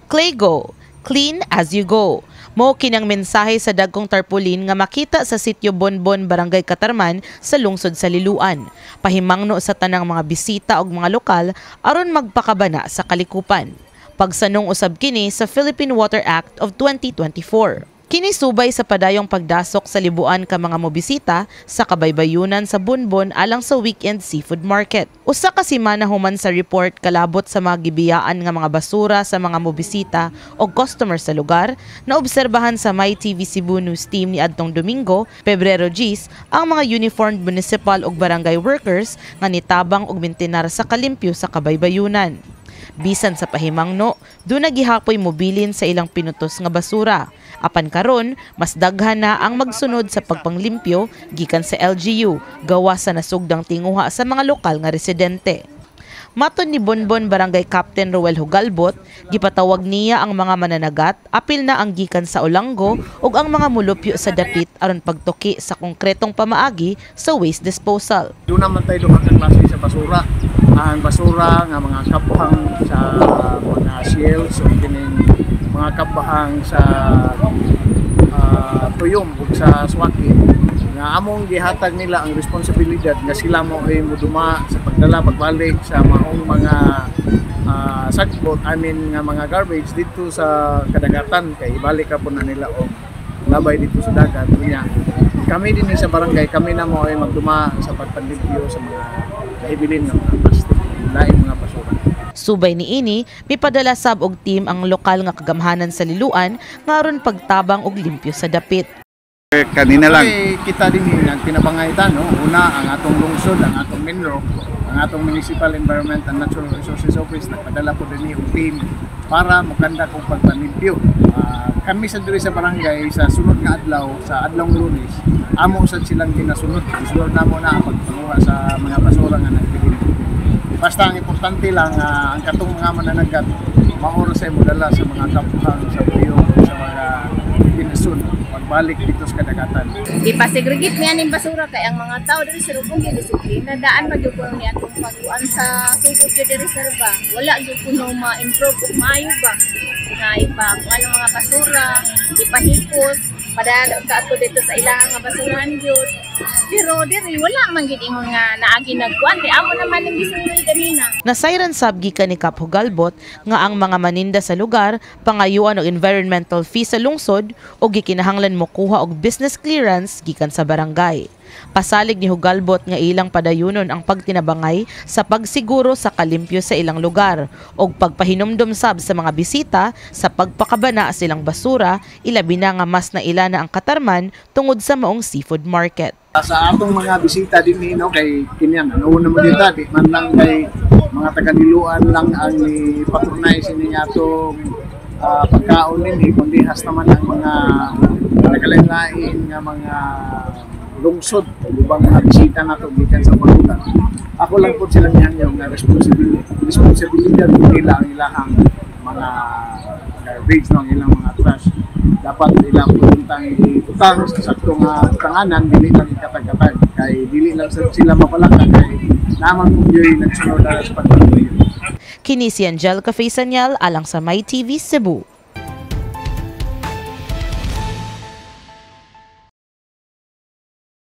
CLAYGO, clean as you go. Mao kinang mensahe sa dagkong tarpaulin nga makita sa Sitio Bonbon, Barangay Catarman sa lungsod sa Liloan. Pahimangno sa tanang mga bisita ug mga lokal aron magpakabana sa kalikupan. Pagsanong usab kini sa Philippine Water Act of 2024. Kini subay sa padayong pagdasok sa libuan ka mga mobisita sa kabaybayunan sa Bonbon alang sa weekend seafood market. Usa ka semana human sa report kalabot sa mga gibiyaan nga mga basura sa mga mobisita o customer sa lugar, naobserbahan sa My TV Cebu News Team ni adtong Domingo, Pebrero 10, ang mga uniformed municipal ug barangay workers nga nitabang og mintinar sa kalimpyo sa kabaybayunan. Bisan sa pahimangno, duna gihapoy mobilin sa ilang pinutos nga basura. Apan karon, mas daghan na ang magsunod sa pagpanglimpyo gikan sa LGU, gawa sa nasugdang tinguha sa mga lokal nga residente. Matod ni Bonbon Barangay Captain Roel Hugalbot, gipatawag niya ang mga mananagat, apil na ang gikan sa Olango ug ang mga mulupyo sa dapit aron pagtuki sa konkretong pamaagi sa waste disposal. Duna man tay duha ka klase sa basura. Ang basura nga mga kabhang sa mga shells o kining mga kabhang sa tuyom ug sa swaki nga among gihatag nila ang responsibilidad nga sila mo ay muduma sa pagdala pagbalik sa maong mga sagbot, I mean, nga mga garbage dito sa kadagatan kay ibalik ka po na nila og labay dito sa dagat. Unya kami din sa barangay, kami na mo ay magduma sa pagpanlimpyo sa mga nahibilin ng mga plastic, laing mga basura. Subay niini, mipadala sab og team ang lokal nga kagamhanan sa Liloan nga aron pagtabang og limpyo sa dapit. Kanina lang. Eh, kita din ang tinabangay ta, no? Una, ang atong lungsod, ang atong MENRO, ang atong Municipal Environment and Natural Resources Office, nagpadala po din og team para mukanda kong pagpanimpyo. Kami sa diri sa barangay, sa sunod nga adlaw, sa adlawng Lunes, amo sad silang ginasunod. Gisunod namo na ang pagpanguha sa mga basura nga nagbilin. Basta ang importante lang, ang katong mga mananagat, maoro sa modala sa mga kapuhang sa tuyong sa mga pinasun pagbalik dito sa kadagatan. Ipasegregate niya ning basura kay ang mga tao diri sa Rubong gyud disiplina daan man gyud kuno ni atong pagkuan sa sugod gyud diri sa ba. Wala gyud kuno ma-improve ug maayo ba nga ipakuan ang mga basura, ipahipos, padala ka ato dito sa ilang nga basurahan gyud. Pero diri wala man gyud ingon nga naagi nagkuan kay amo naman ning gisuroy kanina. Nasayran sab gikan ni Kap Hugalbot nga ang mga maninda sa lugar pangayuan og environmental fee sa lungsod o gikinahanglan mokuha og business clearance gikan sa barangay. Pasalig ni Hugalbot nga ilang padayunon ang pagtinabangay sa pagsiguro sa kalimpyo sa ilang lugar og pagpahinumdom sab sa mga bisita sa pagpakabana sa ilang basura, ilabi na nga mas naila na ang Catarman tungod sa maong seafood market. Sa atong mga bisita din ni, no, kay kinyan ano naman dito, di man lang kay mga taga-Liloan lang ang ni-patronize ini nga atong pagkaon din, kundi hasta man ang mga nagkalain-lain nga mga lungsod o ubang mga bisita nato gikan sa ubang. Ako lang po silang yan nga responsibility responsibilidad nila ang ilahang mga garbage, no, ang ilang mga trash. Dapat ilang puntang ibutang sa sakto nga tanganan, dili lang ikatag-katag kay dili lang sila mapalaka kay naman kung yo'y nagsunod na sa pagpatuloy. Kini si Angelica Faisaniel alang sa My TV Cebu.